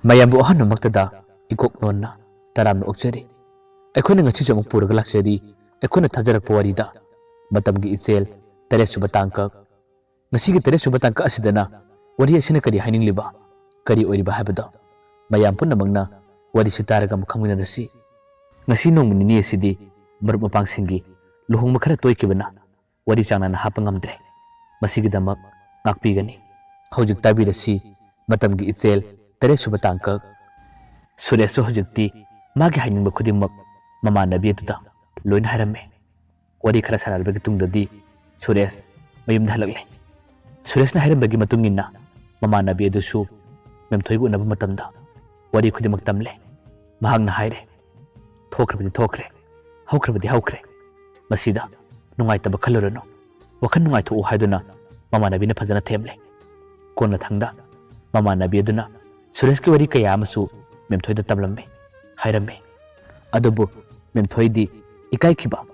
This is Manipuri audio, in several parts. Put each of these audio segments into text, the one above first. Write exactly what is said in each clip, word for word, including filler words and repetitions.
ꯃꯌꯥꯝꯕꯨ ꯑꯍꯥꯟꯕꯃꯛꯇꯗ ꯏꯀꯣꯛ ꯅꯣꯟꯅ ꯇꯔꯥꯝꯅ ꯑꯣꯛꯆꯔꯤ꯫ ꯑꯩꯈꯣꯏꯅ ꯉꯁꯤꯁꯨ ꯑꯃꯨꯛ ꯄꯨꯔꯒ ꯂꯥꯛꯆꯔꯤ ꯑꯩꯈꯣꯏꯅ ꯊꯥꯖꯔꯛꯄ ꯋꯥꯔꯤꯗ, ꯃꯇꯝꯒꯤ ꯏꯆꯦꯜ, ꯇꯔꯦꯠ ꯁꯨꯕ ꯇꯥꯡꯀꯛ꯫ ꯉꯁꯤꯒꯤ ꯇꯔꯦꯠ ꯁꯨꯕ ꯇꯥꯡꯀꯛ ꯑꯁꯤꯗꯅ ꯋꯥꯔꯤ ꯑꯁꯤꯅ ꯀꯔꯤ ꯍꯥꯏꯅꯤꯡꯂꯤꯕ, ꯀꯔꯤ ꯑꯣꯏꯔꯤꯕ ꯍꯥꯏꯕꯗꯣ ꯃꯌꯥꯝ ꯄꯨꯝꯅꯃꯛꯅ ꯋꯥꯔꯤꯁꯤ ꯇꯥꯔꯒ ꯑꯃꯨꯛ ꯈꯪꯃꯤꯟꯅꯔꯁꯤ꯫ ꯉꯁꯤ ꯅꯣꯡꯃ ꯅꯤꯅꯤ ꯑꯁꯤꯗꯤ ꯃꯔꯨꯞ ꯃꯄꯥꯡꯁꯤꯡꯒꯤ ꯂꯨꯍꯣꯡꯕ ꯈꯔ ꯇꯣꯏꯈꯤꯕꯅ ꯋꯥꯔꯤ ꯆꯥꯡ ꯅꯥꯏꯅ ꯍꯥꯞꯄ ꯉꯝꯗ꯭ꯔꯦ꯫ ꯃꯁꯤꯒꯤꯗꯃꯛ ꯉꯥꯛꯄꯤꯒꯅꯤ꯫ ꯍꯧꯖꯤꯛ ꯇꯥꯕꯤꯔꯁꯤ ꯃꯇꯝꯒꯤ ꯏꯆꯦꯜ, ꯇꯔꯦꯠ ꯁꯨꯕ ꯇꯥꯡꯀꯛ꯫ ꯁꯨꯔꯦꯁꯁꯨ ꯍꯧꯖꯤꯛꯇꯤ ꯃꯥꯒꯤ ꯍꯥꯏꯅꯤꯡꯕ ꯈꯨꯗꯤꯡꯃꯛ ꯃꯃꯥꯟꯅꯕꯤ ꯑꯗꯨꯗ ꯂꯣꯏꯅ ꯍꯥꯏꯔꯝꯃꯦ꯫ ꯋꯥꯔꯤ ꯈꯔ ꯁꯥꯟꯅꯔꯕꯒꯤ ꯇꯨꯡꯗꯗꯤ ꯁꯨꯔꯦꯁ ꯃꯌꯨꯝꯗ ꯍꯜꯂꯛꯂꯦ꯫ ꯁꯨꯔꯦꯁꯅ ꯍꯥꯏꯔꯝꯕꯒꯤ ꯃꯇꯨꯡ ꯏꯟꯅ ꯃꯃꯥꯟꯅꯕꯤ ꯑꯗꯨꯁꯨ ꯃꯦꯝꯊꯣꯏꯒ ꯎꯅꯕ ꯃꯇꯝꯗ ꯋꯥꯔꯤ ꯈꯨꯗꯤꯡꯃꯛ ꯇꯝꯂꯦ꯫ ꯃꯍꯥꯛꯅ ꯍꯥꯏꯔꯦ, "ꯊꯣꯛꯈ꯭ꯔꯕꯗꯤ ꯊꯣꯛꯈ꯭ꯔꯦ, ꯍꯧꯈ꯭ꯔꯕꯗꯤ ꯍꯧꯈ꯭ꯔꯦ꯫ ꯃꯁꯤꯗ ꯅꯨꯡꯉꯥꯏꯇꯕ ꯈꯜꯂꯨꯔꯅꯨ, ꯋꯥꯈꯜ ꯅꯨꯡꯉꯥꯏꯊꯣꯛꯎ" ꯍꯥꯏꯗꯨꯅ ꯃꯃꯥꯟꯅꯕꯤꯅ ꯐꯖꯅ ꯊꯦꯝꯂꯦ꯫ ꯀꯣꯟꯅꯊꯪꯗ ꯃꯃꯥꯟꯅꯕꯤ ꯑꯗꯨꯅ ꯁꯨꯔꯦꯁꯀꯤ ꯋꯥꯔꯤ ꯀꯌꯥ ꯑꯃꯁꯨ ꯃꯦꯝꯊꯣꯏꯗ ꯇꯝꯂꯝꯃꯤ, ꯍꯥꯏꯔꯝꯃꯤ꯫ ꯑꯗꯨꯕꯨ ꯃꯦꯝꯊꯣꯏꯗꯤ ꯏꯀꯥꯏꯈꯤꯕ,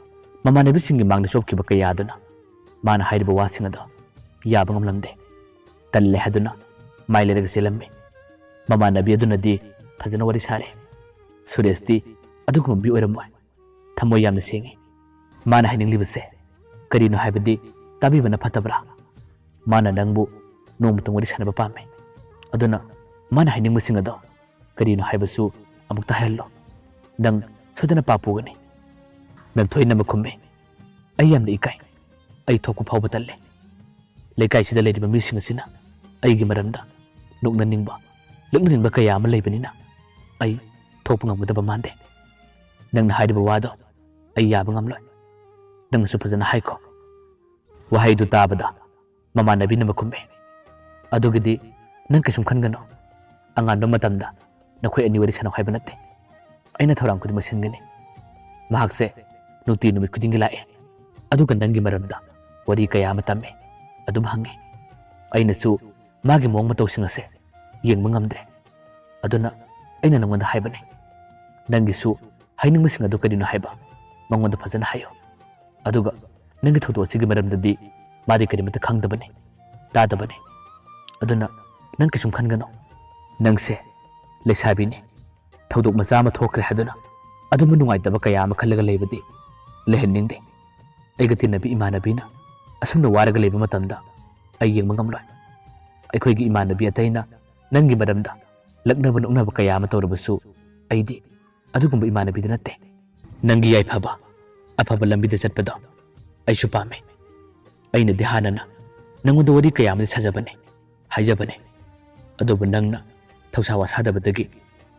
ꯃꯃꯥꯟꯅꯕꯤꯁꯤꯡꯒꯤ ꯃꯥꯡꯗ ꯆꯣꯞꯈꯤꯕ ꯀꯌꯥ ꯑꯗꯨꯅ ꯃꯥꯅ ꯍꯥꯏꯔꯤꯕ ꯋꯥꯁꯤꯡ ꯑꯗꯣ ꯌꯥꯕ ꯉꯝꯂꯝꯗꯦ꯫ ꯇꯜꯂꯦ ꯍꯥꯏꯗꯨꯅ ꯃꯥꯏ ꯂꯩꯔꯒ ꯆꯦꯜꯂꯝꯃꯤ꯫ ꯃꯃꯥꯟꯅꯕꯤ ꯑꯗꯨꯅꯗꯤ ꯐꯖꯅ ꯋꯥꯔꯤ ꯁꯥꯔꯦ꯫ ꯁꯨꯔꯦꯁꯇꯤ ꯑꯗꯨꯒꯨꯝꯕ ꯃꯤ ꯑꯣꯏꯔꯝꯃꯣꯏ꯫ ꯊꯃꯣꯏ ꯌꯥꯝꯅ ꯁꯦꯡꯉꯤ꯫ ꯃꯥꯅ ꯍꯥꯏꯅꯤꯡꯂꯤꯕꯁꯦ ꯀꯔꯤꯅꯣ ꯍꯥꯏꯕꯗꯤ ꯇꯥꯕꯤꯕꯅ ꯐꯠꯇꯕ꯭ꯔꯥ? ꯃꯥꯅ ꯅꯪꯕꯨ ꯅꯣꯡꯃꯇꯪ ꯋꯥꯔꯤ ꯁꯥꯟꯅꯕ ꯄꯥꯝꯃꯤ꯫ ꯑꯗꯨꯅ ꯃꯥꯅ ꯍꯥꯏꯅꯤꯡꯕꯁꯤꯡ ꯑꯗꯣ ꯀꯔꯤꯅꯣ ꯍꯥꯏꯕꯁꯨ ꯑꯃꯨꯛꯇ ꯍꯥꯏꯍꯜꯂꯣ꯫ ꯅꯪ ꯁꯣꯏꯗꯅ ꯄꯥꯞ ꯄꯨꯒꯅꯤ꯫ ꯃꯦꯝꯊꯣꯏꯅ ꯑꯃꯨꯛ ꯈꯨꯝꯃꯤ, "ꯑꯩ ꯌꯥꯝꯅ ꯏꯀꯥꯏ꯫ ꯑꯩ ꯊꯣꯛꯄ ꯐꯥꯎꯕ ꯇꯜꯂꯦ꯫ ꯂꯩꯀꯥꯏꯁꯤꯗ ꯂꯩꯔꯤꯕ ꯃꯤꯁꯤꯡ ꯑꯁꯤꯅ ꯑꯩꯒꯤ ꯃꯔꯝꯗ ꯅꯣꯛꯅꯅꯤꯡꯕ, ꯂꯛꯅꯅꯤꯡꯕ ꯀꯌꯥ ꯑꯃ ꯂꯩꯕꯅꯤꯅ ꯑꯩ ꯊꯣꯛꯄ ꯉꯝꯒꯗꯕ ꯃꯥꯟꯗꯦ꯫ ꯅꯪꯅ ꯍꯥꯏꯔꯤꯕ ꯋꯥꯗꯣ ꯑꯩ ꯌꯥꯕ ꯉꯝꯂꯣꯏ꯫ ꯅꯪꯅꯁꯨ ꯐꯖꯅ ꯍꯥꯏꯈꯣ"꯫ ꯋꯥꯍꯩꯗꯨ ꯇꯥꯕꯗ ꯃꯃꯥꯟꯅꯕꯤꯅ ꯑꯃꯨꯛ ꯈꯨꯝꯃꯤ, "ꯑꯗꯨꯒꯤꯗꯤ ꯅꯪ ꯀꯩꯁꯨꯝ ꯈꯟꯒꯅꯨ꯫ ꯑꯉꯥꯟꯕ ꯃꯇꯝꯗ ꯅꯈꯣꯏ ꯑꯅꯤ ꯋꯥꯔꯤ ꯁꯥꯟꯅꯧ ꯍꯥꯏꯕ ꯅꯠꯇꯦ꯫ ꯑꯩꯅ ꯊꯧꯔꯥꯡ ꯈꯨꯗꯤꯡꯃꯛ ꯁꯤꯟꯒꯅꯤ꯫ ꯃꯍꯥꯛꯁꯦ ꯅꯨꯡꯇꯤ ꯅꯨꯃꯤꯠ ꯈꯨꯗꯤꯡꯒꯤ ꯂꯥꯛꯑꯦ꯫ ꯑꯗꯨꯒ ꯅꯪꯒꯤ ꯃꯔꯝꯗ ꯋꯥꯔꯤ ꯀꯌꯥ ꯑꯃ ꯇꯝꯃꯦ꯫ ꯑꯗꯨꯝ ꯍꯪꯉꯦ꯫ ꯑꯩꯅꯁꯨ ꯃꯥꯒꯤ ꯃꯑꯣꯡ ꯃꯇꯧꯁꯤꯡ ꯑꯁꯦ ꯌꯦꯡꯕ ꯉꯝꯗ꯭ꯔꯦ꯫ ꯑꯗꯨꯅ ꯑꯩꯅ ꯅꯉꯣꯟꯗ ꯍꯥꯏꯕꯅꯦ꯫ ꯅꯪꯒꯤꯁꯨ ꯍꯥꯏꯅꯤꯡꯕꯁꯤꯡ ꯑꯗꯨ ꯀꯔꯤꯅꯣ ꯍꯥꯏꯕ ꯃꯉꯣꯟꯗ ꯐꯖꯅ ꯍꯥꯏꯌꯨ꯫ ꯑꯗꯨꯒ ꯅꯪꯒꯤ ꯊꯧꯗꯣꯛ ꯑꯁꯤꯒꯤ ꯃꯔꯝꯗꯗꯤ ꯃꯥꯗꯤ ꯀꯔꯤꯃꯠꯇ ꯈꯪꯗꯕꯅꯤ, ꯇꯥꯗꯕꯅꯤ꯫ ꯑꯗꯨꯅ ꯅꯪ ꯀꯩꯁꯨꯝ ꯈꯟꯒꯅꯨ꯫ ꯅꯪꯁꯦ ꯂꯩꯁꯥꯕꯤꯅꯤ, ꯊꯧꯗꯣꯛ ꯃꯆꯥ ꯑꯃ ꯊꯣꯛꯈ꯭ꯔꯦ ꯍꯥꯏꯗꯨꯅ ꯑꯗꯨꯝꯕ ꯅꯨꯡꯉꯥꯏꯇꯕ ꯀꯌꯥ ꯑꯃ ꯈꯜꯂꯒ ꯂꯩꯕꯗꯤ ꯂꯩꯍꯟꯅꯤꯡꯗꯦ꯫ ꯑꯩꯒ ꯇꯤꯟꯅꯕꯤ ꯏꯃꯥꯟꯅꯕꯤꯅ ꯑꯁꯨꯝꯅ ꯋꯥꯔꯒ ꯂꯩꯕ ꯃꯇꯝꯗ ꯑꯩ ꯌꯦꯡꯕ ꯉꯝꯂꯣꯏ꯫ ꯑꯩꯈꯣꯏꯒꯤ ꯏꯃꯥꯟꯅꯕꯤ ꯑꯇꯩꯅ ꯅꯪꯒꯤ ꯃꯔꯝꯗ ꯂꯛꯅꯕ ꯅꯣꯛꯅꯕ ꯀꯌꯥ ꯑꯃ ꯇꯧꯔꯕꯁꯨ ꯑꯩꯗꯤ ꯑꯗꯨꯒꯨꯝꯕ ꯏꯃꯥꯟꯅꯕꯤꯗꯤ ꯅꯠꯇꯦ꯫ ꯅꯪꯒꯤ ꯌꯥꯏꯐꯕ, ꯑꯐꯕ ꯂꯝꯕꯤꯗ ꯆꯠꯄꯗꯣ ꯑꯩꯁꯨ ꯄꯥꯝꯃꯤ꯫ ꯑꯩꯅꯗꯤ ꯍꯥꯟꯅꯅ ꯅꯪꯉꯣꯟꯗ ꯋꯥꯔꯤ ꯀꯌꯥ ꯑꯃꯗꯤ ꯁꯥꯖꯕꯅꯤ, ꯍꯥꯏꯖꯕꯅꯤ꯫ ꯑꯗꯨꯕꯨ ꯅꯪꯅ ꯊꯧꯁꯥ ꯋꯥꯁꯥꯗꯕꯗꯒꯤ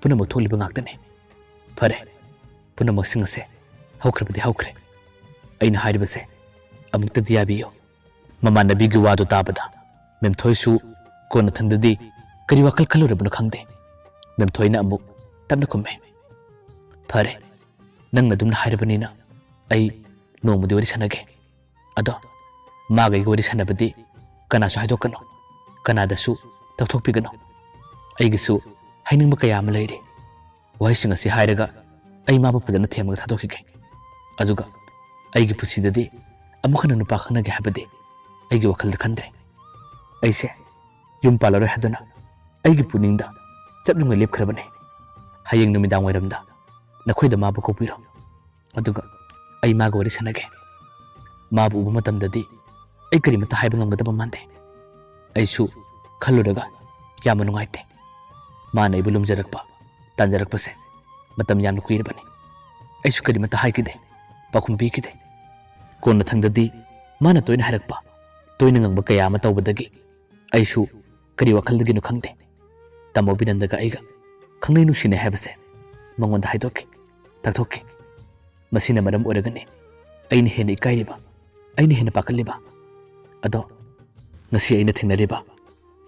ꯄꯨꯝꯅꯃꯛ ꯊꯣꯛꯂꯤꯕ ꯉꯥꯛꯇꯅꯤ꯫ ꯐꯔꯦ, ꯄꯨꯝꯅꯃꯛꯁꯤꯡ ꯑꯁꯦ ꯍꯧꯈ꯭ꯔꯕꯗꯤ ꯍꯧꯈ꯭ꯔꯦ꯫ ꯑꯩꯅ ꯍꯥꯏꯔꯤꯕꯁꯦ ꯑꯃꯨꯛꯇꯗꯤ ꯌꯥꯕꯤꯌꯨ꯫ ꯃꯃꯥꯟꯅꯕꯤꯒꯤ ꯋꯥꯗꯨ ꯇꯥꯕꯗ ꯃꯦꯝꯊꯣꯏꯁꯨ ꯀꯣꯟꯅꯊꯪꯗꯗꯤ ꯀꯔꯤ ꯋꯥꯈꯜ ꯈꯜꯂꯨꯔꯕꯅꯣ ꯈꯪꯗꯦ꯫ ꯃꯦꯝꯊꯣꯏꯅ ꯑꯃꯨꯛ ꯇꯞꯅ ꯈꯨꯝꯃꯦ, "ꯐꯔꯦ, ꯅꯪꯅ ꯑꯗꯨꯝꯅ ꯍꯥꯏꯔꯕꯅꯤꯅ ꯑꯩ ꯅꯣꯡꯃꯗꯤ ꯋꯥꯔꯤ ꯁꯥꯟꯅꯒꯦ꯫ ꯑꯗꯣ ꯃꯥꯒ ꯑꯩꯒ ꯋꯥꯔꯤ ꯁꯥꯟꯅꯕꯗꯤ ꯀꯅꯥꯁꯨ ꯍꯥꯏꯗꯣꯛꯀꯅꯨ, ꯀꯅꯥꯗꯁꯨ ꯇꯧꯊꯣꯛꯄꯤꯒꯅꯨ꯫ ꯑꯩꯒꯤꯁꯨ ꯍꯥꯏꯅꯤꯡꯕ ꯀꯌꯥ ꯑꯃ ꯂꯩꯔꯤ꯫" ꯋꯥꯍꯩꯁꯤꯡ ꯑꯁꯤ ꯍꯥꯏꯔꯒ ꯑꯩ ꯃꯥꯕꯨ ꯐꯖꯅ ꯊꯦꯝꯃꯒ ꯊꯥꯗꯣꯛꯈꯤꯒꯦ꯫ ꯑꯗꯨꯒ ꯑꯩꯒꯤ ꯄꯨꯟꯁꯤꯗꯗꯤ ꯑꯃꯨꯛ ꯍꯟꯅ ꯅꯨꯄꯥ ꯈꯪꯅꯒꯦ ꯍꯥꯏꯕꯗꯤ ꯑꯩꯒꯤ ꯋꯥꯈꯜꯗ ꯈꯟꯗ꯭ꯔꯦ꯫ ꯑꯩꯁꯦ ꯌꯨꯝ ꯄꯥꯜꯂꯔꯣꯏ ꯍꯥꯏꯗꯨꯅ ꯑꯩꯒꯤ ꯄꯨꯛꯅꯤꯡꯗ ꯆꯞ ꯌꯨꯡꯅ ꯂꯦꯞꯈ꯭ꯔꯕꯅꯦ꯫ ꯍꯌꯦꯡ ꯅꯨꯃꯤꯗꯥꯡ ꯋꯥꯏꯔꯝꯗ ꯅꯈꯣꯏꯗ ꯃꯥꯕꯨ ꯀꯧꯕꯤꯔꯣ꯫ ꯑꯗꯨꯒ ꯑꯩ ꯃꯥꯒ ꯋꯥꯔꯤ ꯁꯥꯟꯅꯒꯦ꯫ ꯃꯥꯕꯨ ꯎꯕ ꯃꯇꯝꯗꯗꯤ ꯑꯩ ꯀꯔꯤꯃꯠꯇ ꯍꯥꯏꯕ ꯉꯝꯒꯗꯕ ꯃꯥꯟꯗꯦ꯫ ꯑꯩꯁꯨ ꯈꯜꯂꯨꯔꯒ ꯌꯥꯝꯅ ꯅꯨꯡꯉꯥꯏꯇꯦ꯫ ꯃꯥꯅ ꯑꯩꯕꯨ ꯂꯨꯝꯖꯔꯛꯄ, ꯇꯥꯟꯖꯔꯛꯄꯁꯦ ꯃꯇꯝ ꯌꯥꯝꯅ ꯀꯨꯏꯔꯕꯅꯤ꯫ ꯑꯩꯁꯨ ꯀꯔꯤꯃꯠꯇ ꯍꯥꯏꯈꯤꯗꯦ, ꯄꯥꯎꯈꯨꯝ ꯄꯤꯈꯤꯗꯦ꯫ ꯀꯣꯟꯅꯊꯪꯗꯗꯤ ꯃꯥꯅ ꯇꯣꯏꯅ ꯍꯥꯏꯔꯛꯄ, ꯇꯣꯏꯅ ꯉꯪꯕ ꯀꯌꯥ ꯑꯃ ꯇꯧꯕꯗꯒꯤ ꯑꯩꯁꯨ ꯀꯔꯤ ꯋꯥꯈꯜꯗꯒꯤꯅꯣ ꯈꯪꯗꯦ, ꯇꯥꯃꯣ ꯕꯤꯅꯟꯗꯒ ꯑꯩꯒ ꯈꯪꯅꯩ ꯅꯨꯡꯁꯤꯅꯩ ꯍꯥꯏꯕꯁꯦ ꯃꯉꯣꯟꯗ ꯍꯥꯏꯗꯣꯛꯈꯤ, ꯇꯥꯛꯊꯣꯛꯈꯤ꯫ ꯃꯁꯤꯅ ꯃꯔꯝ ꯑꯣꯏꯔꯒꯅꯤ ꯑꯩꯅ ꯍꯦꯟꯅ ꯏꯀꯥꯏꯔꯤꯕ, ꯑꯩꯅ ꯍꯦꯟꯅ ꯄꯥꯈꯠꯂꯤꯕ꯫ ꯑꯗꯣ ꯉꯁꯤ ꯑꯩꯅ ꯊꯦꯡꯅꯔꯤꯕ,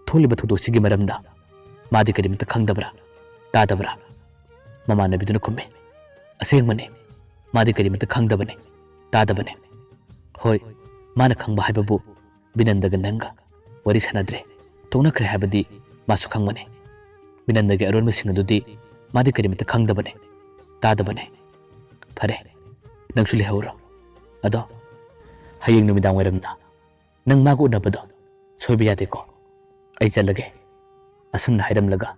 ꯊꯣꯛꯂꯤꯕ ꯊꯧꯗꯣꯛꯁꯤꯒꯤ ꯃꯔꯝꯗ ꯃꯥꯗꯤ ꯀꯔꯤꯃꯠꯇ ꯈꯪꯗꯕ꯭ꯔꯥ, ꯇꯥꯗꯕ꯭ꯔꯥ? ꯃꯃꯥꯟꯅꯕꯤꯗꯨꯅ ꯈꯨꯝꯃꯤ, "ꯑꯁꯦꯡꯕꯅꯤ, ꯃꯥꯗꯤ ꯀꯔꯤꯃꯠꯇ ꯈꯪꯗꯕꯅꯤ, ꯇꯥꯗꯕꯅꯤ꯫ ꯍꯣꯏ, ꯃꯥꯅ ꯈꯪꯕ ꯍꯥꯏꯕꯕꯨ ꯕꯤꯅꯟꯗꯒ ꯅꯪꯒ ꯋꯥꯔꯤ ꯁꯥꯟꯅꯗ꯭ꯔꯦ, ꯇꯣꯛꯅꯈ꯭ꯔꯦ ꯍꯥꯏꯕꯗꯤ ꯃꯥꯁꯨ ꯈꯪꯕꯅꯤ꯫ ꯕꯤꯅꯟꯗꯒꯤ ꯑꯔꯣꯟꯕꯁꯤꯡ ꯑꯗꯨꯗꯤ ꯃꯥꯗꯤ ꯀꯔꯤꯃꯠꯇ ꯈꯪꯗꯕꯅꯤ, ꯇꯥꯗꯕꯅꯤ꯫ ꯐꯔꯦ, ꯅꯪꯁꯨ ꯂꯩꯍꯧꯔꯣ꯫ ꯑꯗꯣ ꯍꯌꯦꯡ ꯅꯨꯃꯤꯗꯥꯡ ꯋꯥꯏꯔꯝꯗ ꯅꯪ ꯃꯥꯒ ꯎꯅꯕꯗꯣ ꯁꯣꯏꯕ ꯌꯥꯗꯦꯀꯣ꯫ ꯑꯩ ꯆꯠꯂꯒꯦ꯫" ꯑꯁꯨꯝꯅ ꯍꯥꯏꯔꯝꯂꯒ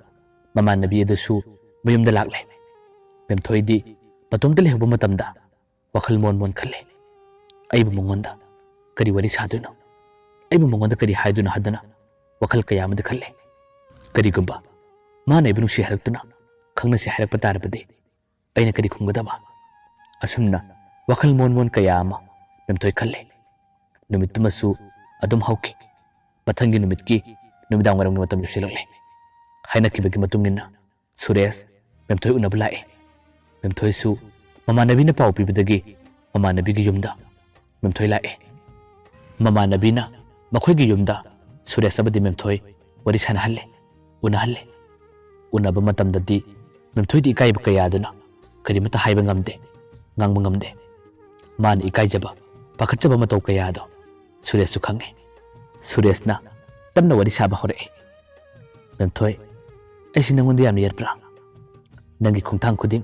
ꯃꯃꯥꯟꯅꯕꯤ ꯑꯗꯨꯁꯨ ꯃꯌꯨꯝꯗ ꯂꯥꯛꯂꯦ꯫ ꯃꯦꯝꯊꯣꯏꯗꯤ ꯃꯇꯣꯝꯇ ꯂꯩꯍꯧꯕ ꯃꯇꯝꯗ ꯋꯥꯈꯜ ꯃꯣꯟ ꯃꯣꯟ ꯈꯜꯂꯦ꯫ ꯑꯩꯕꯨ ꯃꯉꯣꯟꯗ ꯀꯔꯤ ꯋꯥꯔꯤ ꯁꯥꯗꯣꯏꯅꯣ? ꯑꯩꯕꯨ ꯃꯉꯣꯟꯗ ꯀꯔꯤ ꯍꯥꯏꯗꯣꯏꯅꯣ ꯍꯥꯏꯗꯨꯅ ꯋꯥꯈꯜ ꯀꯌꯥ ꯑꯃꯗꯤ ꯈꯜꯂꯦ꯫ ꯀꯔꯤꯒꯨꯝꯕ ꯃꯥꯅ ꯑꯩꯕꯨ ꯅꯨꯡꯁꯤ ꯍꯥꯏꯔꯛꯇꯨꯅ ꯈꯪꯅꯁꯤ ꯍꯥꯏꯔꯛꯄ ꯇꯥꯔꯕꯗꯤ ꯑꯩꯅ ꯀꯔꯤ ꯈꯨꯝꯒꯗꯕ? ꯑꯁꯨꯝꯅ ꯋꯥꯈꯜ ꯃꯣꯟ ꯃꯣꯟ ꯀꯌꯥ ꯑꯃ ꯃꯦꯝꯊꯣꯏ ꯈꯜꯂꯦ꯫ ꯅꯨꯃꯤꯠꯇꯨꯃꯁꯨ ꯑꯗꯨꯝ ꯍꯧꯈꯤ꯫ ꯃꯊꯪꯒꯤ ꯅꯨꯃꯤꯠꯀꯤ ꯅꯨꯃꯤꯗꯥꯡ ꯋꯥꯏꯔꯝꯒꯤ ꯃꯇꯝ ꯌꯧꯁꯤꯜꯂꯛꯂꯦ꯫ ꯍꯥꯏꯅꯈꯤꯕꯒꯤ ꯃꯇꯨꯡ ꯏꯟꯅ ꯁꯨꯔꯦꯁ ꯃꯦꯝꯊꯣꯏ ꯎꯅꯕ ꯂꯥꯛꯑꯦ꯫ ꯃꯦꯝꯊꯣꯏꯁꯨ ꯃꯃꯥꯟꯅꯕꯤꯅ ꯄꯥꯎ ꯄꯤꯕꯗꯒꯤ ꯃꯃꯥꯟꯅꯕꯤꯒꯤ ꯌꯨꯝꯗ ꯃꯦꯝꯊꯣꯏ ꯂꯥꯛꯑꯦ꯫ ꯃꯃꯥꯟꯅꯕꯤꯅ ꯃꯈꯣꯏꯒꯤ ꯌꯨꯝꯗ ꯁꯨꯔꯦꯁ ꯑꯃꯗꯤ ꯃꯦꯝꯊꯣꯏ ꯋꯥꯔꯤ ꯁꯥꯟꯅꯍꯜꯂꯦ, ꯎꯅꯍꯜꯂꯦ꯫ ꯎꯅꯕ ꯃꯇꯝꯗꯗꯤ ꯃꯦꯝꯊꯣꯏꯗꯤ ꯏꯀꯥꯏꯕ ꯀꯌꯥꯗꯨꯅ ꯀꯔꯤꯃꯠꯇ ꯍꯥꯏꯕ ꯉꯝꯗꯦ, ꯉꯥꯡꯕ ꯉꯝꯗꯦ꯫ ꯃꯥꯅ ꯏꯀꯥꯏꯖꯕ, ꯄꯥꯈꯠꯆꯕ ꯃꯇꯧ ꯀꯌꯥꯗꯣ ꯁꯨꯔꯦꯁꯁꯨ ꯈꯪꯉꯦ꯫ ꯁꯨꯔꯦꯁꯅ ꯇꯞꯅ ꯋꯥꯔꯤ ꯁꯥꯕ ꯍꯧꯔꯛꯑꯦ꯫ "ꯃꯦꯝꯊꯣꯏ, ꯑꯩꯁꯤ ꯅꯪꯉꯣꯟꯗ ꯌꯥꯝ ꯌꯦꯠꯄ꯭ꯔꯥ? ꯅꯪꯒꯤ ꯈꯣꯡꯊꯥꯡ ꯈꯨꯗꯤꯡ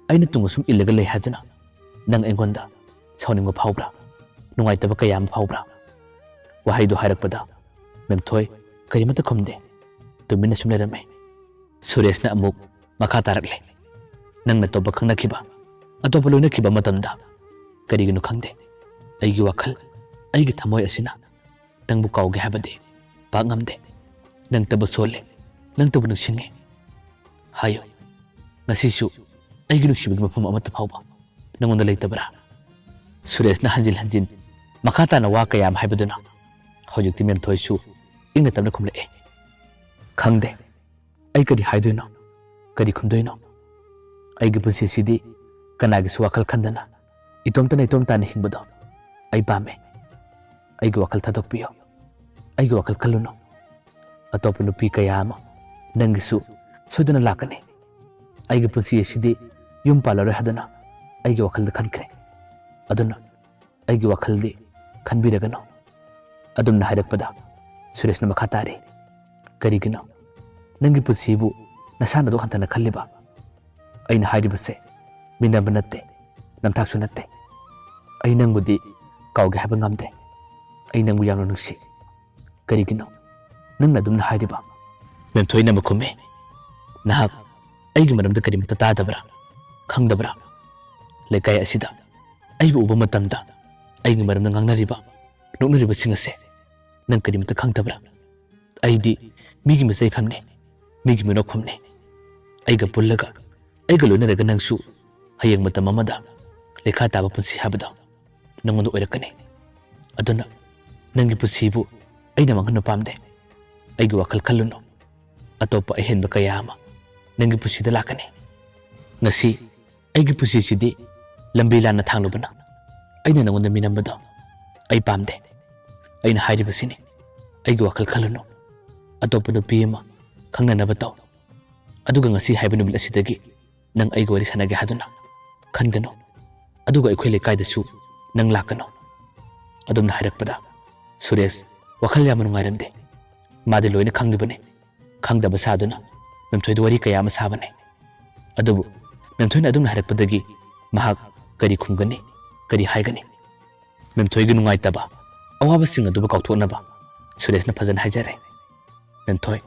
ꯑꯩꯅ ꯇꯨꯡ ꯑꯁꯨꯝ ꯏꯜꯂꯒ ꯂꯩ ꯍꯥꯏꯗꯨꯅ ꯅꯪ ꯑꯩꯉꯣꯟꯗ ꯁꯥꯎꯅꯤꯡꯕ ꯐꯥꯎꯕ꯭ꯔꯥ? ꯅꯨꯡꯉꯥꯏꯇꯕ ꯀꯌꯥ ꯑꯃ ꯐꯥꯎꯕ꯭ꯔꯥ?" ꯋꯥꯍꯩꯗꯨ ꯍꯥꯏꯔꯛꯄꯗ ꯃꯦꯝꯊꯣꯏ ꯀꯔꯤꯃꯠꯇ ꯈꯨꯝꯗꯦ, ꯇꯨꯃꯤꯟꯅ ꯁꯨꯝ ꯂꯩꯔꯝꯃꯦ꯫ ꯁꯨꯔꯦꯁꯅ ꯑꯃꯨꯛ ꯃꯈꯥ ꯇꯥꯔꯛꯂꯦ꯫ "ꯅꯪꯅ ꯑꯇꯣꯞꯄ ꯈꯪꯅꯈꯤꯕ, ꯑꯇꯣꯞꯄ ꯂꯣꯏꯅꯈꯤꯕ ꯃꯇꯝꯗ ꯀꯔꯤꯒꯤꯅꯣ ꯈꯪꯗꯦ, ꯑꯩꯒꯤ ꯋꯥꯈꯜ, ꯑꯩꯒꯤ ꯊꯃꯣꯏ ꯑꯁꯤꯅ ꯅꯪꯕꯨ ꯀꯥꯎꯒꯦ ꯍꯥꯏꯕꯗꯤ ꯄꯥꯛ ꯉꯝꯗꯦ꯫ ꯅꯪꯇꯕꯨ ꯁꯣꯜꯂꯦ, ꯅꯪꯇꯕꯨ ꯅꯤꯡꯁꯤꯡꯉꯦ꯫ ꯍꯥꯏꯌꯨ, ꯉꯁꯤꯁꯨ ꯑꯩꯒꯤ ꯅꯨꯡꯁꯤꯕꯒꯤ ꯃꯐꯝ ꯑꯃꯠꯇ ꯐꯥꯎꯕ ꯅꯪꯉꯣꯟꯗ ꯂꯩꯇꯕ꯭ꯔꯥ?" ꯁꯨꯔꯦꯁꯅ ꯍꯟꯖꯤꯟ ꯍꯟꯖꯤꯟ ꯃꯈꯥ ꯇꯥꯅ ꯋꯥ ꯀꯌꯥ ꯑꯃ ꯍꯥꯏꯕꯗꯨꯅ ꯍꯧꯖꯤꯛꯇꯤ ꯃꯦꯝꯊꯣꯏꯁꯨ ꯏꯪꯅ ꯇꯞꯅ ꯈꯨꯝꯂꯛꯑꯦ꯫ "ꯈꯪꯗꯦ, ꯑꯩ ꯀꯔꯤ ꯍꯥꯏꯗꯣꯏꯅꯣ, ꯀꯔꯤ ꯈꯨꯝꯗꯣꯏꯅꯣ? ꯑꯩꯒꯤ ꯄꯨꯟꯁꯤꯁꯤꯗꯤ ꯀꯅꯥꯒꯤꯁꯨ ꯋꯥꯈꯜ ꯈꯟꯗꯅ ꯏꯇꯣꯝꯇꯅ ꯏꯇꯣꯝ ꯇꯥꯅ ꯍꯤꯡꯕꯗꯣ ꯑꯩ ꯄꯥꯝꯃꯦ꯫ ꯑꯩꯒꯤ ꯋꯥꯈꯜ ꯊꯥꯗꯣꯛꯄꯤꯌꯨ, ꯑꯩꯒꯤ ꯋꯥꯈꯜ ꯈꯜꯂꯨꯅꯨ꯫ ꯑꯇꯣꯞꯄ ꯅꯨꯄꯤ ꯀꯌꯥ ꯑꯃ ꯅꯪꯒꯤꯁꯨ ꯁꯣꯏꯗꯅ ꯂꯥꯛꯀꯅꯤ꯫ ꯑꯩꯒꯤ ꯄꯨꯟꯁꯤ ꯑꯁꯤꯗꯤ ꯌꯨꯝ ꯄꯥꯜꯂꯔꯣꯏ ꯍꯥꯏꯗꯨꯅ ꯑꯩꯒꯤ ꯋꯥꯈꯜꯗ ꯈꯟꯈ꯭ꯔꯦ꯫ ꯑꯗꯨꯅ ꯑꯩꯒꯤ ꯋꯥꯈꯜꯗꯤ ꯈꯟꯕꯤꯔꯒꯅꯨ꯫" ꯑꯗꯨꯝꯅ ꯍꯥꯏꯔꯛꯄꯗ ꯁꯨꯔꯦꯁꯅ ꯃꯈꯥ ꯇꯥꯔꯤ, "ꯀꯔꯤꯒꯤꯅꯣ ꯅꯪꯒꯤ ꯄꯨꯟꯁꯤꯕꯨ ꯅꯁꯥꯅ ꯑꯗꯨꯛ ꯍꯟꯊꯅ ꯈꯜꯂꯤꯕ? ꯑꯩꯅ ꯍꯥꯏꯔꯤꯕꯁꯦ ꯃꯤꯅꯝꯕ ꯅꯠꯇꯦ, ꯅꯝꯊꯥꯛꯁꯨ ꯅꯠꯇꯦ꯫ ꯑꯩ ꯅꯪꯕꯨꯗꯤ ꯀꯥꯎꯒꯦ ꯍꯥꯏꯕ ꯉꯝꯗ꯭ꯔꯦ꯫ ꯑꯩ ꯅꯪꯕꯨ ꯌꯥꯝꯅ ꯅꯨꯡꯁꯤ꯫ ꯀꯔꯤꯒꯤꯅꯣ ꯅꯪꯅ ꯑꯗꯨꯝꯅ ꯍꯥꯏꯔꯤꯕ?" ꯃꯦꯝꯊꯣꯏꯅ ꯑꯃꯨꯛ ꯈꯨꯝꯃꯤ, ꯅꯍꯥꯛ ꯑꯩꯒꯤ ꯃꯔꯝꯗ ꯀꯔꯤꯃꯠꯇ ꯇꯥꯗꯕ꯭ꯔꯥ? ꯈꯪꯗꯕ꯭ꯔꯥ? ꯂꯩꯀꯥꯏ ꯑꯁꯤꯗ ꯑꯩꯕꯨ ꯎꯕ ꯃꯇꯝꯗ ꯑꯩꯒꯤ ꯃꯔꯝꯗ ꯉꯥꯡꯅꯔꯤꯕ, ꯅꯣꯛꯅꯔꯤꯕꯁꯤꯡ ꯑꯁꯦ ꯅꯪ ꯀꯔꯤꯃꯠꯇ ꯈꯪꯗꯕ꯭ꯔꯥ? ꯑꯩꯗꯤ ꯃꯤꯒꯤ ꯃꯆꯩꯐꯝꯅꯦ, ꯃꯤꯒꯤ ꯃꯤꯅꯣꯛꯐꯝꯅꯦ꯫ ꯑꯩꯒ ꯄꯨꯜꯂꯒ, ꯑꯩꯒ ꯂꯣꯏꯅꯔꯒ ꯅꯪꯁꯨ ꯍꯌꯦꯡ ꯃꯇꯝ ꯑꯃꯗ ꯂꯩꯈꯥ ꯇꯥꯕ ꯄꯨꯟꯁꯤ ꯍꯥꯏꯕꯗꯣ ꯅꯪꯉꯣꯟꯗ ꯑꯣꯏꯔꯛꯀꯅꯤ꯫ ꯑꯗꯨꯅ ꯅꯪꯒꯤ ꯄꯨꯟꯁꯤꯕꯨ ꯑꯩꯅ ꯃꯥꯡꯍꯟꯕ ꯄꯥꯝꯗꯦ꯫ ꯑꯩꯒꯤ ꯋꯥꯈꯜ ꯈꯜꯂꯨꯅꯨ꯫ ꯑꯇꯣꯞꯄ ꯑꯍꯦꯟꯕ ꯀꯌꯥ ꯑꯃ ꯅꯪꯒꯤ ꯄꯨꯟꯁꯤꯗ ꯂꯥꯛꯀꯅꯤ꯫ ꯉꯁꯤ ꯑꯩꯒꯤ ꯄꯨꯟꯁꯤꯁꯤꯗꯤ ꯂꯝꯕꯤ ꯂꯥꯟꯅ ꯊꯥꯡꯂꯨꯕꯅ ꯑꯩꯅ ꯅꯪꯉꯣꯟꯗ ꯃꯤꯅꯝꯕꯗꯣ ꯑꯩ ꯄꯥꯝꯗꯦ꯫ ꯑꯩꯅ ꯍꯥꯏꯔꯤꯕꯁꯤꯅꯤ, ꯑꯩꯒꯤ ꯋꯥꯈꯜ ꯈꯜꯂꯨꯅꯨ꯫ ꯑꯇꯣꯞꯄ ꯅꯨꯄꯤ ꯑꯃ ꯈꯪꯅꯅꯕ ꯇꯧ꯫ ꯑꯗꯨꯒ ꯉꯁꯤ ꯍꯥꯏꯕ ꯅꯨꯃꯤꯠ ꯑꯁꯤꯗꯒꯤ ꯅꯪ ꯑꯩꯒ ꯋꯥꯔꯤ ꯁꯥꯟꯅꯒꯦ ꯍꯥꯏꯗꯨꯅ ꯈꯟꯒꯅꯨ꯫ ꯑꯗꯨꯒ ꯑꯩꯈꯣꯏ ꯂꯩꯀꯥꯏꯗꯁꯨ ꯅꯪ ꯂꯥꯛꯀꯅꯨ꯫ ꯑꯗꯨꯝꯅ ꯍꯥꯏꯔꯛꯄꯗ ꯁꯨꯔꯦꯁ ꯋꯥꯈꯜ ꯌꯥꯝꯅ ꯅꯨꯡꯉꯥꯏꯔꯝꯗꯦ꯫ ꯃꯥꯗꯤ ꯂꯣꯏꯅ ꯈꯪꯂꯤꯕꯅꯤ꯫ ꯈꯪꯗꯕ ꯁꯥꯗꯨꯅ ꯅꯝꯊꯣꯏꯗ ꯋꯥꯔꯤ ꯀꯌꯥ ꯑꯃ ꯁꯥꯕꯅꯤ꯫ ꯑꯗꯨꯕꯨ ꯅꯝꯊꯣꯏꯅ ꯑꯗꯨꯝꯅ ꯍꯥꯏꯔꯛꯄꯗꯒꯤ ꯃꯍꯥꯛ ꯀꯔꯤ ꯈꯨꯝꯒꯅꯤ, ꯀꯔꯤ ꯍꯥꯏꯒꯅꯤ? ꯅꯝꯊꯣꯏꯒꯤ ꯅꯨꯡꯉꯥꯏꯇꯕ, ꯑꯋꯥꯕꯁꯤꯡ ꯑꯗꯨꯕꯨ ꯀꯥꯎꯊꯣꯛꯅꯕ ꯁꯨꯔꯦꯁꯅ ꯐꯖꯅ ꯍꯥꯏꯖꯔꯦ꯫ ꯅꯝꯊꯣꯏ,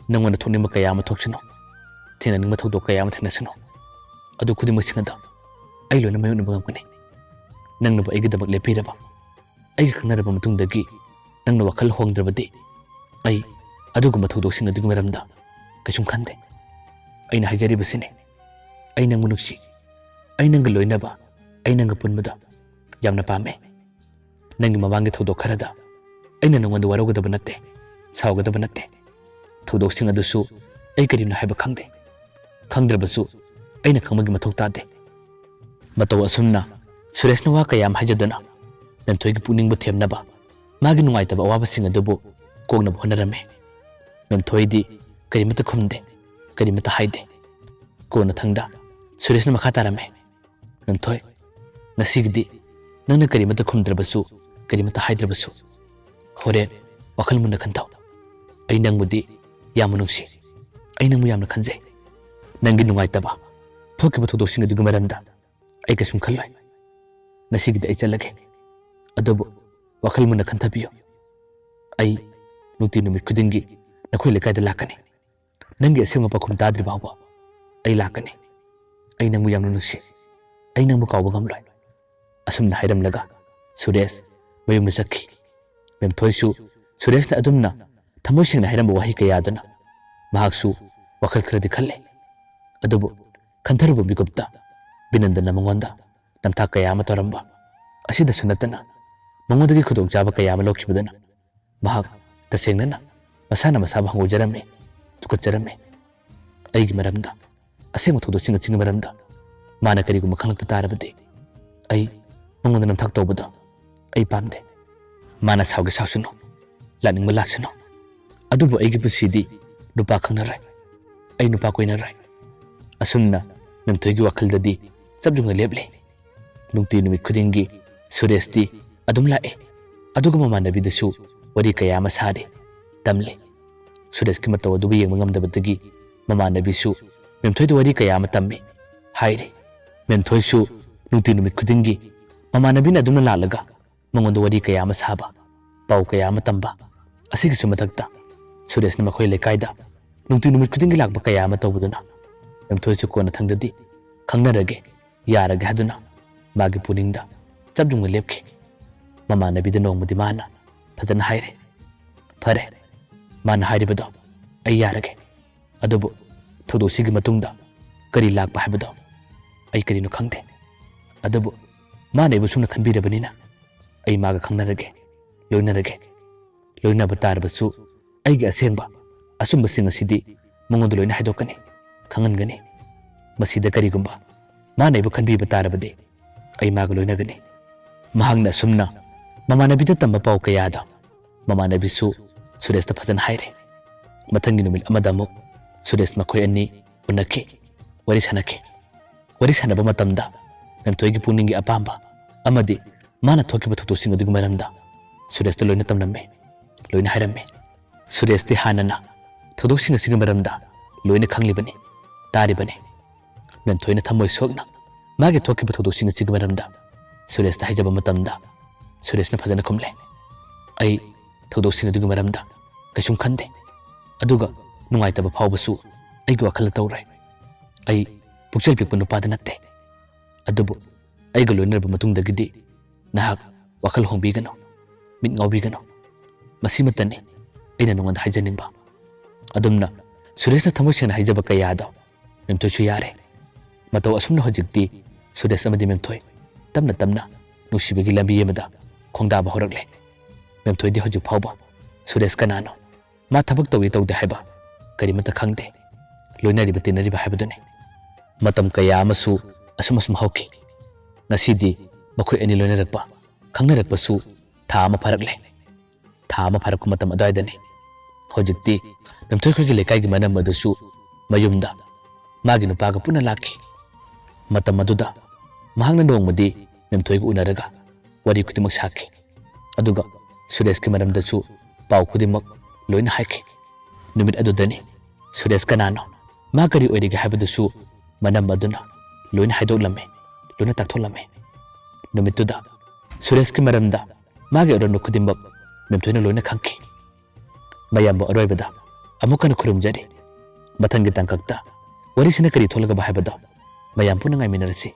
ꯅꯪꯉꯣꯟꯗ ꯊꯣꯛꯅꯤꯡꯕ ꯀꯌꯥ ꯑꯃ ꯊꯣꯛꯁꯅꯨ, ꯊꯦꯡꯅꯅꯤꯡꯕ ꯊꯧꯗꯣꯛ ꯀꯌꯥ ꯑꯃ ꯊꯦꯡꯅꯁꯅꯨ꯫ ꯑꯗꯨ ꯈꯨꯗꯤꯡꯃꯛꯁꯤꯡ ꯑꯗꯣ ꯑꯩ ꯂꯣꯏꯅ ꯃꯥꯌꯣꯛꯅꯕ ꯉꯝꯒꯅꯤ꯫ ꯅꯪꯅꯕꯨ ꯑꯩꯒꯤꯗꯃꯛ ꯂꯦꯞꯄꯤꯔꯕ, ꯑꯩꯒ ꯈꯪꯅꯔꯕ ꯃꯇꯨꯡꯗꯒꯤ ꯅꯪꯅ ꯋꯥꯈꯜ ꯍꯣꯡꯗ꯭ꯔꯕꯗꯤ ꯑꯩ ꯑꯗꯨꯒꯨꯝꯕ ꯊꯧꯗꯣꯛꯁꯤꯡ ꯑꯗꯨꯒꯤ ꯃꯔꯝꯗ ꯀꯩꯁꯨꯝ ꯈꯟꯗꯦ꯫ ꯑꯩꯅ ꯍꯥꯏꯖꯔꯤꯕꯁꯤꯅꯤ, ꯑꯩ ꯅꯪꯕꯨ ꯅꯨꯡꯁꯤ꯫ ꯑꯩ ꯅꯪꯒ ꯂꯣꯏꯅꯕ, ꯑꯩ ꯅꯪꯒ ꯄꯨꯟꯕꯗ ꯌꯥꯝꯅ ꯄꯥꯝꯃꯦ꯫ ꯅꯪꯒꯤ ꯃꯃꯥꯡꯒꯤ ꯊꯧꯗꯣꯛ ꯈꯔꯗ ꯑꯩꯅ ꯅꯉꯣꯟꯗ ꯋꯥꯔꯧꯒꯗꯕ ꯅꯠꯇꯦ, ꯁꯥꯎꯒꯗꯕ ꯅꯠꯇꯦ꯫ ꯊꯧꯗꯣꯛꯁꯤꯡ ꯑꯗꯨꯁꯨ ꯑꯩ ꯀꯔꯤꯅꯣ ꯍꯥꯏꯕ ꯈꯪꯗꯦ꯫ ꯈꯪꯗ꯭ꯔꯕꯁꯨ ꯑꯩꯅ ꯈꯪꯕꯒꯤ ꯃꯊꯧ ꯇꯥꯗꯦ꯫ ꯃꯇꯧ ꯑꯁꯨꯝꯅ ꯁꯨꯔꯦꯁꯅ ꯋꯥ ꯀꯌꯥ ꯑꯃ ꯍꯥꯏꯖꯗꯨꯅ ꯅꯝꯊꯣꯏꯒꯤ ꯄꯨꯛꯅꯤꯡꯕꯨ ꯊꯦꯝꯅꯕ, ꯃꯥꯒꯤ ꯅꯨꯡꯉꯥꯏꯇꯕ ꯑꯋꯥꯕꯁꯤꯡ ꯑꯗꯨꯕꯨ ꯀꯣꯛꯅꯕ ꯍꯣꯠꯅꯔꯝꯃꯤ꯫ ꯅꯝꯊꯣꯏꯗꯤ ꯀꯔꯤꯃꯠꯇ ꯈꯨꯝꯗꯦ, ꯀꯔꯤꯃꯠꯇ ꯍꯥꯏꯗꯦ꯫ ꯀꯣꯟꯅꯊꯪꯗ ꯁꯨꯔꯦꯁꯅ ꯃꯈꯥ ꯇꯥꯔꯝꯃꯤ, ꯅꯝꯊꯣꯏ, ꯉꯁꯤꯒꯤꯗꯤ ꯅꯪꯅ ꯀꯔꯤꯃꯠꯇ ꯈꯨꯝꯗ꯭ꯔꯕꯁꯨ, ꯀꯔꯤꯃꯠꯇ ꯍꯥꯏꯗ꯭ꯔꯕꯁꯨ, ꯍꯣꯔꯦꯟ ꯋꯥꯈꯜ ꯃꯨꯟꯅ ꯈꯟꯊꯧ꯫ ꯑꯩ ꯅꯪꯕꯨꯗꯤ ꯌꯥꯝꯅ ꯅꯨꯡꯁꯤ꯫ ꯑꯩ ꯅꯪꯕꯨ ꯌꯥꯝꯅ ꯈꯟꯖꯩ꯫ ꯅꯪꯒꯤ ꯅꯨꯡꯉꯥꯏꯇꯕ ꯊꯣꯛꯈꯤꯕ ꯊꯧꯗꯣꯛꯁꯤꯡ ꯑꯗꯨꯒꯤ ꯃꯔꯝꯗ ꯑꯩ ꯀꯩꯁꯨꯝ ꯈꯜꯂꯣꯏ꯫ ꯉꯁꯤꯒꯤꯗꯤ ꯑꯩ ꯆꯠꯂꯒꯦ꯫ ꯑꯗꯨꯕꯨ ꯋꯥꯈꯜ ꯃꯨꯟꯅ ꯈꯟꯊꯕꯤꯌꯨ꯫ ꯑꯩ ꯅꯨꯡꯇꯤ ꯅꯨꯃꯤꯠ ꯈꯨꯗꯤꯡꯒꯤ ꯅꯈꯣꯏ ꯂꯩꯀꯥꯏꯗ ꯂꯥꯛꯀꯅꯤ꯫ ꯅꯪꯒꯤ ꯑꯁꯦꯡꯕ ꯄꯥꯎꯈꯨꯝ ꯇꯥꯗ꯭ꯔꯤ ꯐꯥꯎꯕ ꯑꯩ ꯂꯥꯛꯀꯅꯤ꯫ ꯑꯩ ꯅꯪꯕꯨ ꯌꯥꯝꯅ ꯅꯨꯡꯁꯤ꯫ ꯑꯩ ꯅꯪꯕꯨ ꯀꯥꯎꯕ ꯉꯝꯂꯣꯏ꯫ ꯑꯁꯨꯝꯅ ꯍꯥꯏꯔꯝꯂꯒ ꯁꯨꯔꯦꯁ ꯃꯌꯨꯝꯗ ꯆꯠꯈꯤ꯫ ꯃꯦꯝꯊꯣꯏꯁꯨ ꯁꯨꯔꯦꯁꯅ ꯑꯗꯨꯝꯅ ꯊꯃꯣꯏ ꯁꯦꯡꯅ ꯍꯥꯏꯔꯝꯕ ꯋꯥꯍꯩ ꯀꯌꯥꯗꯨꯅ ꯃꯍꯥꯛꯁꯨ ꯋꯥꯈꯜ ꯈꯔꯗꯤ ꯈꯜꯂꯦ꯫ ꯑꯗꯨꯕꯨ ꯈꯟꯊꯔꯨꯕ ꯃꯤꯀꯨꯞꯇ ꯕꯤꯅꯟꯗꯅ ꯃꯉꯣꯟꯗ ꯅꯝꯊꯥꯛ ꯀꯌꯥ ꯑꯃ ꯇꯧꯔꯝꯕ ꯑꯁꯤꯗꯁꯨ ꯅꯠꯇꯅ ꯃꯉꯣꯟꯗꯒꯤ ꯈꯨꯗꯣꯡꯆꯥꯕ ꯀꯌꯥ ꯑꯃ ꯂꯧꯈꯤꯕꯗꯨꯅ ꯃꯍꯥꯛ ꯇꯁꯦꯡꯅꯅ ꯃꯁꯥꯅ ꯃꯁꯥꯕꯨ ꯍꯪꯒꯣꯏꯖꯔꯝꯃꯤ, ꯇꯨꯀꯠꯆꯔꯝꯃꯤ꯫ ꯑꯩꯒꯤ ꯃꯔꯝꯗ, ꯑꯁꯦꯡꯕ ꯊꯧꯗꯣꯛꯁꯤꯡ ꯑꯁꯤꯒꯤ ꯃꯔꯝꯗ ꯃꯥꯅ ꯀꯔꯤꯒꯨꯝꯕ ꯈꯪꯂꯛꯄ ꯇꯥꯔꯕꯗꯤ ꯑꯩ ꯃꯉꯣꯟꯗ ꯅꯝꯊꯥꯛ ꯇꯧꯕꯗꯣ ꯑꯩ ꯄꯥꯝꯗꯦ꯫ ꯃꯥꯅ ꯁꯥꯎꯒꯦ ꯁꯥꯎꯁꯅꯨ, ꯂꯥꯛꯅꯤꯡꯕ ꯂꯥꯛꯁꯅꯨ, ꯑꯗꯨꯕꯨ ꯑꯩꯒꯤ ꯄꯨꯟꯁꯤꯗꯤ ꯅꯨꯄꯥ ꯈꯪꯅꯔꯣꯏ, ꯑꯩ ꯅꯨꯄꯥ ꯀꯣꯏꯅꯔꯣꯏ꯫ ꯑꯁꯨꯝꯅ ꯃꯦꯝꯊꯣꯏꯒꯤ ꯋꯥꯈꯜꯗꯗꯤ ꯆꯞ ꯌꯨꯡꯅ ꯂꯦꯞꯂꯤ꯫ ꯅꯨꯡꯇꯤ ꯅꯨꯃꯤꯠ ꯈꯨꯗꯤꯡꯒꯤ ꯁꯨꯔꯦꯁꯇꯤ ꯑꯗꯨꯝ ꯂꯥꯛꯏ, ꯑꯗꯨꯒ ꯃꯃꯥꯟꯅꯕꯤꯗꯁꯨ ꯋꯥꯔꯤ ꯀꯌꯥ ꯑꯃ ꯁꯥꯔꯤ, ꯇꯝꯂꯤ꯫ ꯁꯨꯔꯦꯁꯀꯤ ꯃꯇꯧ ꯑꯗꯨꯕꯨ ꯌꯦꯡꯕ ꯉꯝꯗꯕꯗꯒꯤ ꯃꯃꯥꯟꯅꯕꯤꯁꯨ ꯃꯦꯝꯊꯣꯏꯗ ꯋꯥꯔꯤ ꯀꯌꯥ ꯑꯃ ꯇꯝꯃꯤ, ꯍꯥꯏꯔꯤ꯫ ꯃꯦꯝꯊꯣꯏꯁꯨ ꯅꯨꯡꯇꯤ ꯅꯨꯃꯤꯠ ꯈꯨꯗꯤꯡꯒꯤ ꯃꯃꯥꯟꯅꯕꯤꯅ ꯑꯗꯨꯝꯅ ꯂꯥꯛꯂꯒ ꯃꯉꯣꯟꯗ ꯋꯥꯔꯤ ꯀꯌꯥ ꯑꯃ ꯁꯥꯕ, ꯄꯥꯎ ꯀꯌꯥ ꯑꯃ ꯇꯝꯕ, ꯑꯁꯤꯒꯤꯁꯨ ꯃꯊꯛꯇ ꯁꯨꯔꯦꯁꯅ ꯃꯈꯣꯏ ꯂꯩꯀꯥꯏꯗ ꯅꯨꯡꯇꯤ ꯅꯨꯃꯤꯠ ꯈꯨꯗꯤꯡꯒꯤ ꯂꯥꯛꯄ ꯀꯌꯥ ꯑꯃ ꯇꯧꯕꯗꯨꯅ ꯃꯦꯝꯊꯣꯏꯁꯨ ꯀꯣꯟꯅꯊꯪꯗꯗꯤ ꯈꯪꯅꯔꯒꯦ, ꯌꯥꯔꯒꯦ ꯍꯥꯏꯗꯨꯅ ꯃꯥꯒꯤ ꯄꯨꯛꯅꯤꯡꯗ ꯆꯞ ꯌꯨꯡꯅ ꯂꯦꯞꯈꯤ꯫ ꯃꯃꯥꯟꯅꯕꯤꯗ ꯅꯣꯡꯃꯗꯤ ꯃꯥꯅ ꯐꯖꯅ ꯍꯥꯏꯔꯦ, "ꯐꯔꯦ, ꯃꯥꯅ ꯍꯥꯏꯔꯤꯕꯗꯣ ꯑꯩ ꯌꯥꯔꯒꯦ꯫ ꯑꯗꯨꯕꯨ ꯊꯧꯗꯣꯛꯁꯤꯒꯤ ꯃꯇꯨꯡꯗ ꯀꯔꯤ ꯂꯥꯛꯄ ꯍꯥꯏꯕꯗꯣ ꯑꯩ ꯀꯔꯤꯅꯣ ꯈꯪꯗꯦ꯫ ꯑꯗꯨꯕꯨ ꯃꯥꯅ ꯑꯩꯕꯨ ꯁꯨꯝꯅ ꯈꯟꯕꯤꯔꯕꯅꯤꯅ ꯑꯩ ꯃꯥꯒ ꯈꯪꯅꯔꯒꯦ, ꯂꯣꯏꯅꯔꯒꯦ꯫ ꯂꯣꯏꯅꯕ ꯇꯥꯔꯕꯁꯨ ꯑꯩꯒꯤ ꯑꯁꯦꯡꯕ ꯑꯆꯨꯝꯕꯁꯤꯡ ꯑꯁꯤꯗꯤ ꯃꯉꯣꯟꯗ ꯂꯣꯏꯅ ꯍꯥꯏꯗꯣꯛꯀꯅꯤ, ꯈꯪꯍꯟꯒꯅꯤ꯫ ꯃꯁꯤꯗ ꯀꯔꯤꯒꯨꯝꯕ ꯃꯥꯅ ꯑꯩꯕꯨ ꯈꯟꯕꯤꯕ ꯇꯥꯔꯕꯗꯤ ꯑꯩ ꯃꯥꯒ ꯂꯣꯏꯅꯒꯅꯤ꯫" ꯃꯍꯥꯛꯅ ꯑꯁꯨꯝꯅ ꯃꯃꯥꯟꯅꯕꯤꯗ ꯇꯝꯕ ꯄꯥꯎ ꯀꯌꯥꯗꯣ ꯃꯃꯥꯟꯅꯕꯤꯁꯨ ꯁꯨꯔꯦꯁꯇ ꯐꯖꯅ ꯍꯥꯏꯔꯦ꯫ ꯃꯊꯪꯒꯤ ꯅꯨꯃꯤꯠ ꯑꯃꯗ ꯑꯃꯨꯛ ꯁꯨꯔꯦꯁ ꯃꯈꯣꯏ ꯑꯅꯤ ꯎꯅꯈꯤ, ꯋꯥꯔꯤ ꯁꯥꯟꯅꯈꯤ꯫ ꯋꯥꯔꯤ ꯁꯥꯟꯅꯕ ꯃꯇꯝꯗ ꯃꯦꯝꯊꯣꯏꯒꯤ ꯄꯨꯛꯅꯤꯡꯒꯤ ꯑꯄꯥꯝꯕ ꯑꯃꯗꯤ ꯃꯥꯅ ꯊꯣꯛꯈꯤꯕ ꯊꯧꯗꯣꯛꯁꯤꯡ ꯑꯗꯨꯒꯤ ꯃꯔꯝꯗ ꯁꯨꯔꯦꯁꯇ ꯂꯣꯏꯅ ꯇꯝꯂꯝꯃꯤ, ꯂꯣꯏꯅ ꯍꯥꯏꯔꯝꯃꯤ꯫ ꯁꯨꯔꯦꯁꯇꯤ ꯍꯥꯟꯅꯅ ꯊꯧꯗꯣꯛꯁꯤꯡ ꯑꯁꯤꯒꯤ ꯃꯔꯝꯗ ꯂꯣꯏꯅ ꯈꯪꯂꯤꯕꯅꯤ, ꯇꯥꯔꯤꯕꯅꯤ꯫ ꯃꯦꯝꯊꯣꯏꯅ ꯊꯃꯣꯏ ꯁꯣꯛꯅ ꯃꯥꯒꯤ ꯊꯣꯛꯈꯤꯕ ꯊꯧꯗꯣꯛꯁꯤꯡ ꯑꯁꯤꯒꯤ ꯃꯔꯝꯗ ꯁꯨꯔꯦꯁꯇ ꯍꯥꯏꯖꯕ ꯃꯇꯝꯗ ꯁꯨꯔꯦꯁꯅ ꯐꯖꯅ ꯈꯨꯝꯂꯦ, "ꯑꯩ ꯊꯧꯗꯣꯛꯁꯤꯡ ꯑꯗꯨꯒꯤ ꯃꯔꯝꯗ ꯀꯩꯁꯨꯝ ꯈꯟꯗꯦ꯫ ꯑꯗꯨꯒ ꯅꯨꯡꯉꯥꯏꯇꯕ ꯐꯥꯎꯕꯁꯨ ꯑꯩꯒꯤ ꯋꯥꯈꯜꯗ ꯇꯧꯔꯣꯏ꯫ ꯑꯩ ꯄꯨꯛꯆꯦꯜ ꯄꯤꯛꯄ ꯅꯨꯄꯥꯗꯤ ꯅꯠꯇꯦ꯫ ꯑꯗꯨꯕꯨ ꯑꯩꯒ ꯂꯣꯏꯅꯔꯕ ꯃꯇꯨꯡꯗꯒꯤꯗꯤ ꯅꯍꯥꯛ ꯋꯥꯈꯜ ꯍꯣꯡꯕꯤꯒꯅꯨ, ꯃꯤꯠ ꯉꯥꯎꯕꯤꯒꯅꯨ꯫ ꯃꯁꯤꯃꯇꯅꯤ ꯑꯩꯅ ꯅꯉꯣꯟꯗ ꯍꯥꯏꯖꯅꯤꯡꯕ꯫ ꯑꯗꯨꯝꯅ ꯁꯨꯔꯦꯁꯅ ꯊꯃꯣꯏ ꯁꯦꯡꯅ ꯍꯥꯏꯖꯕ ꯀꯌꯥꯗꯣ ꯃꯦꯝꯊꯣꯏꯁꯨ ꯌꯥꯔꯦ꯫ ꯃꯇꯧ ꯑꯁꯨꯝꯅ ꯍꯧꯖꯤꯛꯇꯤ ꯁꯨꯔꯦꯁ ꯑꯃꯗꯤ ꯃꯦꯝꯊꯣꯏ ꯇꯞꯅ ꯇꯞꯅ ꯅꯨꯡꯁꯤꯕꯒꯤ ꯂꯝꯕꯤ ꯑꯃꯗ ꯈꯣꯡꯗꯥꯕ ꯍꯧꯔꯛꯂꯦ꯫ ꯃꯦꯝꯊꯣꯏꯗꯤ ꯍꯧꯖꯤꯛ ꯐꯥꯎꯕ ꯁꯨꯔꯦꯁ ꯀꯅꯥꯅꯣ, ꯃꯥ ꯊꯕꯛ ꯇꯧꯏ ꯇꯧꯗꯦ ꯍꯥꯏꯕ ꯀꯔꯤꯃꯠꯇ ꯈꯪꯗꯦ꯫ ꯂꯣꯏꯅꯔꯤꯕ ꯇꯤꯟꯅꯔꯤꯕ ꯍꯥꯏꯕꯗꯨꯅꯤ꯫ ꯃꯇꯝ ꯀꯌꯥ ꯑꯃꯁꯨ ꯑꯁꯨꯝ ꯑꯁꯨꯝ ꯍꯧꯈꯤ꯫ ꯉꯁꯤꯗꯤ ꯃꯈꯣꯏ ꯑꯅꯤ ꯂꯣꯏꯅꯔꯛꯄ, ꯈꯪꯅꯔꯛꯄꯁꯨ ꯊꯥ ꯑꯃ ꯐꯥꯔꯛꯂꯦ꯫ ꯊꯥ ꯑꯃ ꯐꯥꯔꯛꯄ ꯃꯇꯝ ꯑꯗꯨꯋꯥꯏꯗꯅꯤ ꯍꯧꯖꯤꯛꯇꯤ ꯃꯦꯝꯊꯣꯏ ꯈꯣꯏꯒꯤ ꯂꯩꯀꯥꯏꯒꯤ ꯃꯅꯝ ꯑꯗꯨꯁꯨ ꯃꯌꯨꯝꯗ ꯃꯥꯒꯤ ꯅꯨꯄꯥꯒ ꯄꯨꯟꯅ ꯂꯥꯛꯈꯤ꯫ ꯃꯇꯝ ꯑꯗꯨꯗ ꯃꯍꯥꯛꯅ ꯅꯣꯡꯃꯗꯤ ꯃꯦꯝꯊꯣꯏꯒ ꯎꯅꯔꯒ ꯋꯥꯔꯤ ꯈꯨꯗꯤꯡꯃꯛ ꯁꯥꯈꯤ꯫ ꯑꯗꯨꯒ ꯁꯨꯔꯦꯁꯀꯤ ꯃꯔꯝꯗꯁꯨ ꯄꯥꯎ ꯈꯨꯗꯤꯡꯃꯛ ꯂꯣꯏꯅ ꯍꯥꯏꯈꯤ꯫ ꯅꯨꯃꯤꯠ ꯑꯗꯨꯗꯅꯤ ꯁꯨꯔꯦꯁ ꯀꯅꯥꯅꯣ, ꯃꯥ ꯀꯔꯤ ꯑꯣꯏꯔꯤꯒꯦ ꯍꯥꯏꯕꯗꯨꯁꯨ ꯃꯅꯝ ꯑꯗꯨꯅ ꯂꯣꯏꯅ ꯍꯥꯏꯗꯣꯛꯂꯝꯃꯤ, ꯂꯣꯏꯅ ꯇꯥꯛꯊꯣꯛꯂꯝꯃꯤ꯫ ꯅꯨꯃꯤꯠꯇꯨꯗ ꯁꯨꯔꯦꯁꯀꯤ ꯃꯔꯝꯗ ꯃꯥꯒꯤ ꯑꯔꯣꯟꯕ ꯈꯨꯗꯤꯡꯃꯛ ꯃꯦꯝꯊꯣꯏꯅ ꯂꯣꯏꯅ ꯈꯪꯈꯤ꯫ ꯃꯌꯥꯝꯕꯨ ꯑꯔꯣꯏꯕꯗ ꯑꯃꯨꯛ ꯍꯟꯅ ꯈꯨꯔꯨꯝꯖꯔꯤ꯫ ꯃꯊꯪꯒꯤ ꯇꯥꯡꯀꯛꯇ ꯋꯥꯔꯤꯁꯤꯅ ꯀꯔꯤ ꯊꯣꯛꯂꯒꯕ ꯍꯥꯏꯕꯗꯣ ꯃꯌꯥꯝ ꯄꯨꯟꯅ ꯉꯥꯏꯃꯤꯟꯅꯔꯁꯤ꯫